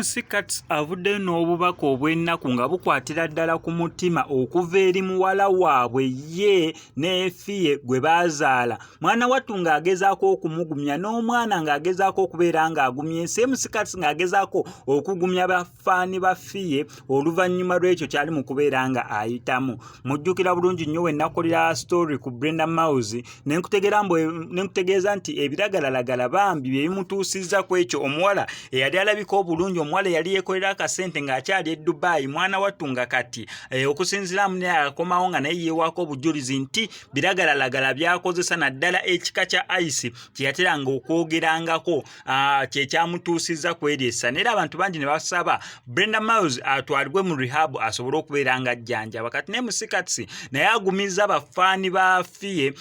MC Kats avuddeyo n'obubaka obw'ennaku nga bukwatira ddala ku mutima okuva eri muwala waabwe ye ne Fille gwe baazaala. Mwana wattu ng'agezaako okumugumya n'omwana ng'agezaako okubeera ng'agumya ensi. MC Kats ng'agezaako okugumya bafaani ba Fille oluvannyuma lw'ekyo kyali mu kubeera nga ayitamu. Mujjukira bulungi nnyo we nakolera story ku Brenda Miles ne nkutegeeza nti ebiragalalagala bambi bye bimutuusizza ku ekyo omuwala eyali alabika obulungi, omuwala eyali yeekolera akasente ng'akyali e Dubai, mwana wattu nga kati okusinziira mu naye akomawo nga naye yeewaako obujulizi nti biragalalagala by'akozesa naddala ekika kya ice kye yateranga okwogerangako kye kyamutuusizza ku eryo essa, naye abantu bangi ne basaba Brenda Miles atwalibwe mu rehab asobole okubeera nga ajjanjaba. Kati ne MC Kats naye agumizza bafaani ba Fille,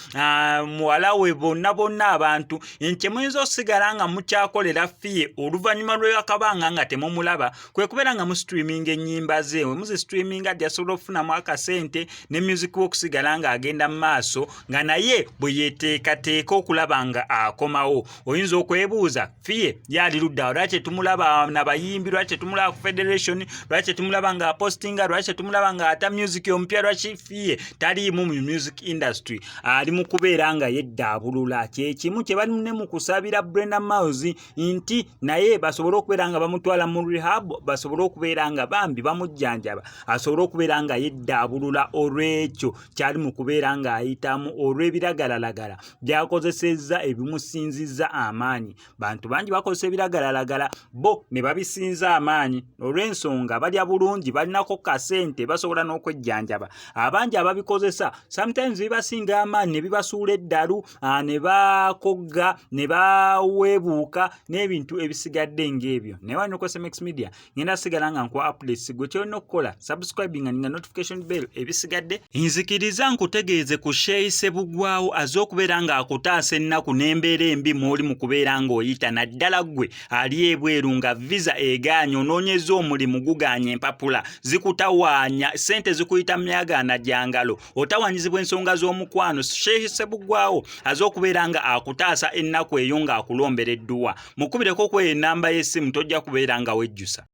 muwala we, bonna bonna abantu nti muyinza osigala nga mukyakolera Fille oluvannyuma lw'akabanga nga temumulaba kwe kubeera nga mustreaminga ennyimba ze. We muzistreaminga asobola okufunamu akasente ne music we okusigala ng'agenda mu maaso nga naye bwe yeeteekateeka okulaba nga akomawo. Oyinza okwebuuza, Fille yali ludda? Lwaki tetumulaba nabayimbi? Lwaki tetumulaba ku federation? Lwaki tetumulaba nga apostinga? Lwaki tetumulaba nga ata music omupya? Lwaki Fille taliimu mu music industry? Ali mu kubeera nga yeddaabulula. Kyekimu kye bali ne mu kusabira Brenda Miles nti naye basobole okubeera nga bamutwala mu rehab, basobole okubeera nga bambi bamujjanjaba asobole okubeera nga yeddaabulula olw'ekyo kyali mu kubeera ng'ayitamu olw'ebiragalalagala by'akozesezza ebimusinzizza amaanyi. Bantu bangi bakozesa ebiragalalagala bo ne babisinza amaanyi olw'ensonga balya bulungi, balinako kasente, basobola n'okwejjanjaba. Abangi ababikozesa sometimes bibasinga amaanyi ne bibasuula eddalu, ne bakogga, ne baweebuuka n'ebintu ebisigadde ng'ebyo. Naye wano ku SMX Media ngenda sigala nga nkuwa updates. Gwe kyolina okukola, subscribing nga notification bell. Ebisigadde nzikiriza nkutegeeze ku Sheikh Sebugwawo azze okubeera ng'akutaasa ennaku n'embeera embi mw'oli mu kubeera ng'oyita, naddala ggwe ali ebweru nga visa egaanye, onoonyeza omulimu gugaanye, empapula zikutawaanya, ssente zikuyita myagaana gyangalo, otawaanyizibwa ensonga z'omukwano. Sheikh Sebugwawo azze okubeera nga akutaasa ennaku eyo ng'akulombera edduwa. Mukubireko ku enamba y'essimu, tojja kubeera nga wejjusa.